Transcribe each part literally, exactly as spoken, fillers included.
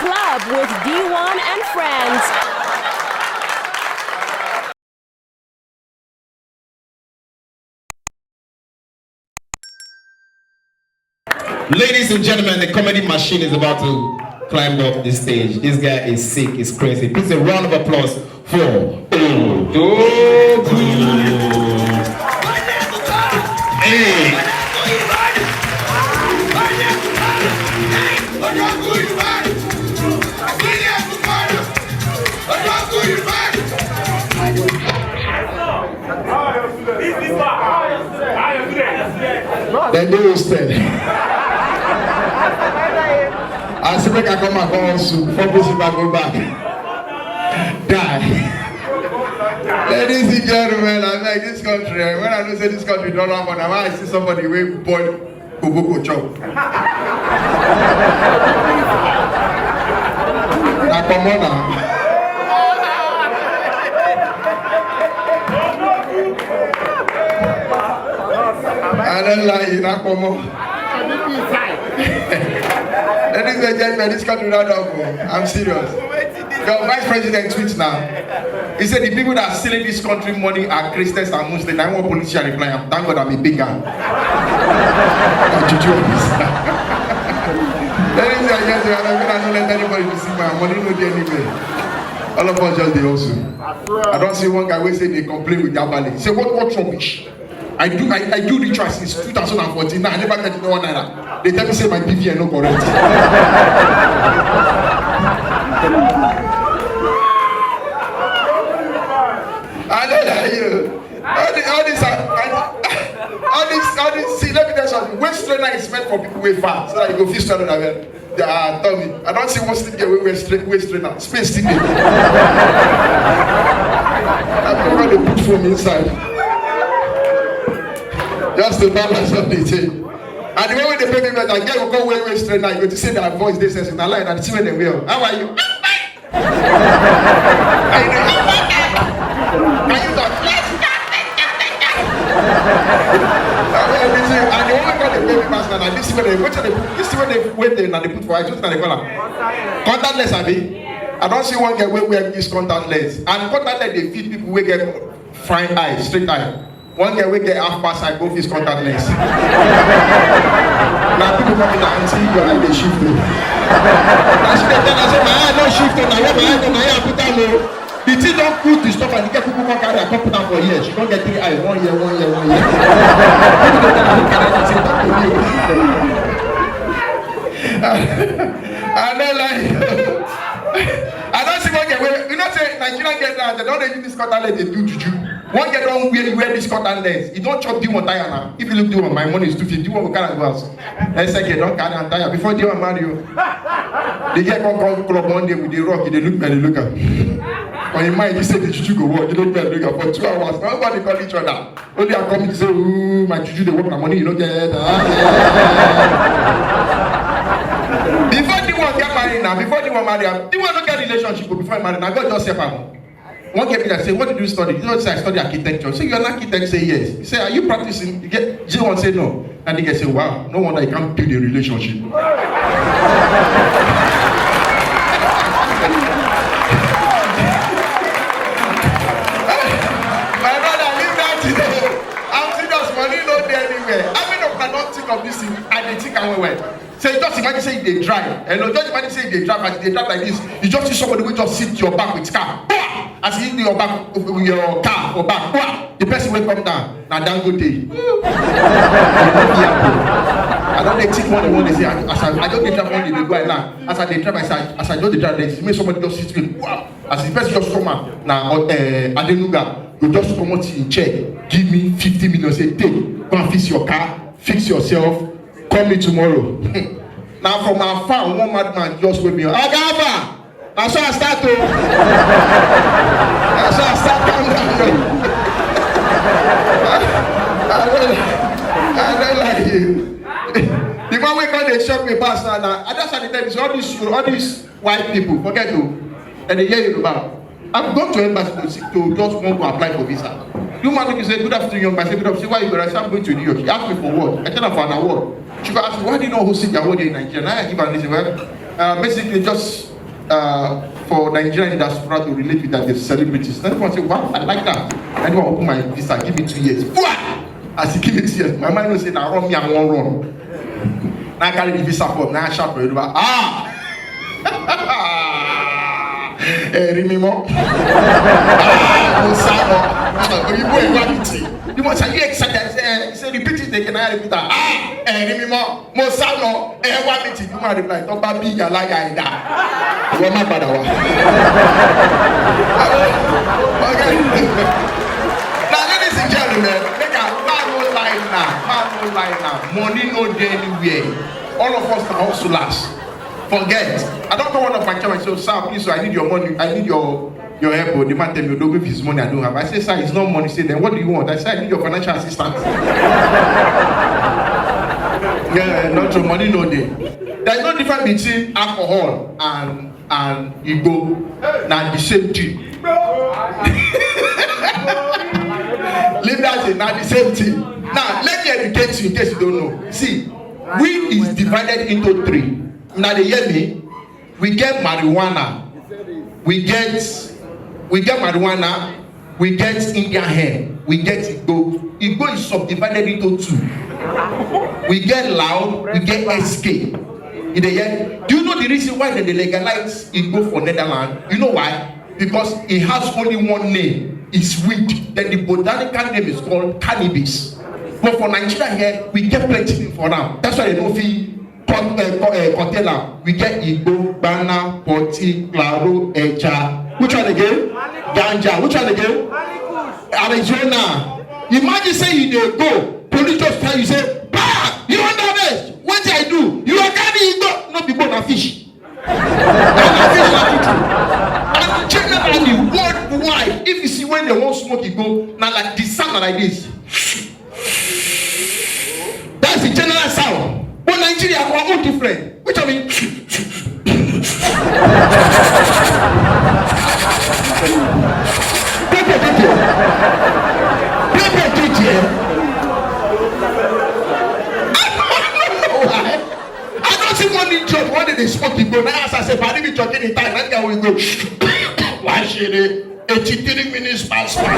Club with D one and friends. Ladies and gentlemen, the comedy machine is about to climb up the stage. This guy is sick, is crazy. Please, a round of applause for Odogu. Hey. Dem dey hostel. I say make I come and come hustle before place if I go back. Die. Ladies and gentlemen, I beg this country. Eh, when I know say this country don run for now, I see somebody wey boil koboko chop. Na comot na. I don't lie, you na comot. Ladies and gentlemen, this country not done. I'm serious. Your vice president tweets now. He said the people that are stealing this country money are Christians and Muslims. I want politician reply. I'm thank God I'm a big guy. Juju of this. Ladies and gentlemen, I don't let anybody deceive my money, no dey anywhere. All of us just dey hustle. I don't see one guy wey say dey complain with that ballet. Say what what rubbish? I do I, I do ritual since two thousand and fourteen. Now I never get no one naira. They tell me say my P V N no correct. I don't lie you. All the all this uh, all this all this see let me tell you something. Waist trainer is meant for people wey far so that you go fit stand on well. Ah, tell me. I don't see one sleep there wey waist trainer. Space still dey. I prefer dey put phone inside. Just to balance up the thing. And the way wey dey pay me better, girl go come wear waist trainer, you go see say their voice dey sense. Na lie, na the thing wey dem wear. How are you? How you doing? Can you talk? Yes, yes, yes, yes, yes. Everything. And the one wey come dey pay me pass na this thing wey dey, wetin dey, this thing wey dey, wey dey na dey put for eye, wetin na dey call am? Contact lens, abi? I don see one girl wey wear this contact lens, and contact lens dey fit people wey get fine eye, straight eye. One girl wey get half pass eye go fit contact lens. Na people come meet am, "Aunty, your eye dey shift o." Na she dey tell am say, "My eye no shift o, na where my eye go, na here I put am o." The thing don cool to stop and the girl people come carry am, come put am for here. She come get three eye, one here, one here, one here. People dey tell am, "Who carry this thing back to me?" I no lie. I don see one girl wey, you know say Nigerian girls now, dem don dey use this contact lens dey do juju. One girl don wear, wear this contact lens. E don chop D one tire na. If you look D one, my money is two fifty. D one go carry am go house. Next second, don carry am tire. Before D one marry you, the girl come come club one day with the rock. E dey look me, I dey look am. For him mind, he say the juju go work. E dey look me, I dey look am. For two hours, nobody call each other. Only I come say, "Ooh, my juju dey work, my money you no get." Ah, yeah. Before the one get married now, before the one marry am, the one no get relationship o, before he marry, na God just help am. One girl be like say, "What did you study?" You know say, "I study architecture." Say, "You're an architect?" Say, "Yes." He say, "Are you practicing?" The girl, the one say, "No." And the girl say, "Wow, no wonder you can't build a relationship." My brother, leave that thing. I'm serious, money no dey anywhere. How many of una don think of this thing? I dey think am well well. Say, just imagine say you dey drive. Hello, just imagine say you dey drive, as you dey drive like this, you just see somebody wey just sit your back with car. Bah! As he hit your back, your car for back. Bah! The person wey come down, na Dangote. I don dey think one day, one day say, as I, I just dey drive one day, dey go like now. As I dey drive, as I, as I just dey drive, dey see me somebody just sit me. Wow! As the person just come out, na uh, Adenuga go just comot him check, give me fifty million, say, "Take, go and fix your car, fix yourself, call me tomorrow." Now from afar, one madman just wake me up. "Oga, how far?" Na so I start o. Na so I start calm down o. I don't, I don't like you. The one wey come dey shock me pass now, na I just had to tell you, all these, all these white people, forget o. And they hear Yoruba. I've gone to embassy to, see- to just want to apply for visa. You man look, you say, "Good afternoon, young man." I say, "Good afternoon. Why you go?" I say, "I'm going to New York." She asked me for what? I tell her for an award. She go ask me, "Why do you not host the award here in Nigeria?" Now I give her this. Well, uh, basically, just Uh, for Nigerian diaspora to relate with that, the celebrities. Anyone say, "Wow, I like that." Anyone open my visa, give me two years. Wah! As he give me two years, my mind will say, "Now run me, I won't run." Now I carry the visa form, now I shout for you. Ah! Eh, Rimimo. Ah, Musamo. You boy, what you say? You must say, "You excited?" I say, eh, he say, "Repeat it again." I repeat that. Ah, eh, Rimimo. Mo sá lọ, ẹ wá mi tì. Human reply, "Tó bá bí ìyá láyà ẹ̀ dà, ìwọ má padà wá." Okay. Now, ladies and gentlemen, make I, man no lie now, man no lie now. Money no dey anywhere. All of us na hustlers. Forget. I don call one of my chairman, so, "Sir, please, so I need your money. I need your your help." Oh, the man tell me, "Odogun, if it's money I don't have." I say, "Sir, it's not money." Say, "Then what do you want?" I say, "I need your financial assistance." Yeah, not your money, no day. There's no difference between alcohol and and Igbo. Now the same thing. Leave that thing, now the same thing. Now, let me educate you in case you don't know. See, weed is divided into three. Now they hear me? We get marijuana, we get we get marijuana, we get Indian hemp, we get Igbo. Igbo is subdivided into two. We get loud, we get S K. You dey hear? Do you know the reason why they dey legalize Igbo for Netherlands? You know why? Because it has only one name. It's weed. Then the botanical name is called cannabis. But for Nigeria here, we get plenty thing for now. That's why they don't feel con- uh, co- uh, container. We get Igbo, Bana, Poti, Claro, Echa. Which one again? Ganja. Which one again? Arizona. Imagine say you dey go, police just tell you say, "Bah, you under arrest." What I do? You are carrying Igbo, not be bona fish. And generally, worldwide, if you see when they won't smoke, you go now like this sound like this. That's the general sound. But Nigeria, our own different. Which I mean, pepe, pepe, pepe, pepe. I don't see money job. One day they smoke, you go. Now, as I say, "Padi, be talking in time." That guy will go. Why should they? Eighty-three minutes past five. I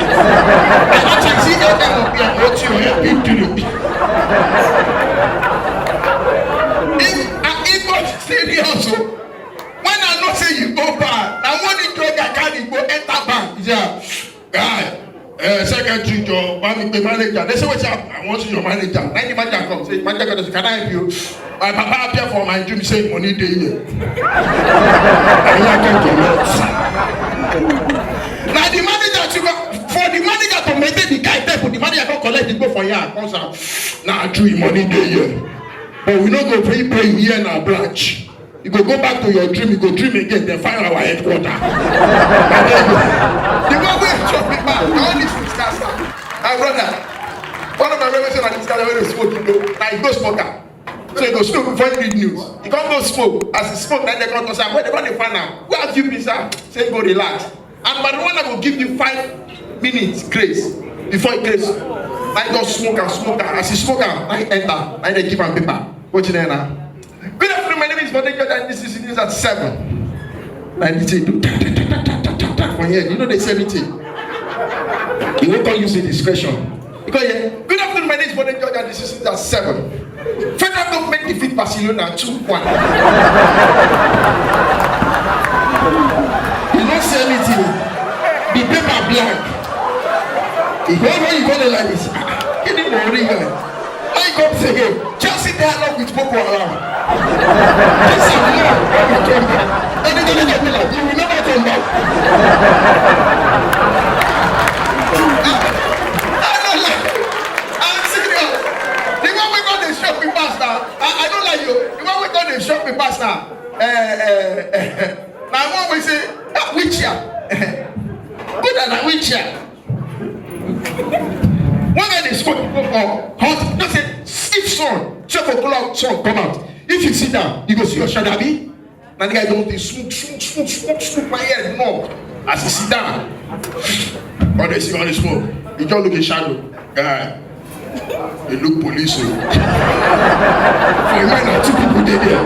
don't see any of them here. What you help him to do? If I if not serious, oh, when I know say you go bar, I want the drug I carry go enter bank. Yeah, guy. Uh, secretary, Joe, want me the manager. They say, "What's up? I want to see your manager." Then the manager come, say, "Manager, can I help you?" My papa appear for my dream, say, "Money dey here." And here I can collect. Now the manager to go, for the manager to maintain the guy, therefore the manager can collect the go for here. Come, sir. Now true, money dey here. But we no go pay pay here na branch. You go go back to your dream, you go dream again, then find our headquarter. And then you, the one wey chop me back, na all these things, sir. My brother, one of my brothers say na this guy wey dey smoke, you know, na he go smoke am. So he go smoke before he read news. He come go smoke. As he smoke, na dem come talk say, "Where dem don dey find am? Where have you been, sir?" Say, "Go relax." And marijuana go give you five minutes grace before he grace. Na he just smoke am, smoke am. As he smoke am, na he enter. Na he dey give am paper. Wetin dey na? Good afternoon, my name is Bode Jordan. This is news at seven. Na the thing do ta, ta, ta, ta, ta, ta, ta, ta for here. You know they say anything. You won't call use the discretion. Because, yeah, good afternoon, my name is Bode Jordan. This is news at seven. Federal government defeat Barcelona two one. You don't say anything. The paper blank. If you ever you go there like this, ah, ah, kí ni mo rí gan? Now you come say, "Hey, Chelsea dialogue with Boko Haram." This is no, no, no, no. Anything you get me like, you will never come back. I, I don't like. I'm serious. The one wey come dey shock me pass now. I, I don't like you. The one wey come dey shock me pass now. Eh, eh, eh. Na one wey say, "Ah, which year?" Good, na which year? When I dey smoke for hot, no say if sun, twelve o'clock sun come out. If you sit down, you go see your shadow, abi? Na the guy don dey smoke, smoke, smoke, smoke, smoke my head more. As he sit down, all dey see all the smoke. He just look him shadow. Guy, he look police o. For him mind, na two people dey there.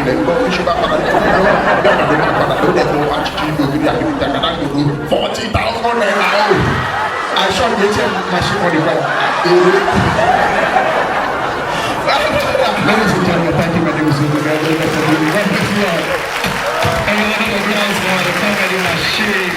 ilẹ̀ ń gbọ́, bí ṣe bá padà dé, bí ọ̀nà ló máa padà lóde tó wá ṣíṣí ní ògiri àti ìjàkadà gbogbo forty thousand naira o. Aṣọ ìgbésẹ̀ máa ṣe wọ́n nípa èrè. Ladies and gentlemen, thank you very much. God bless you all. And another round for the comedy machine.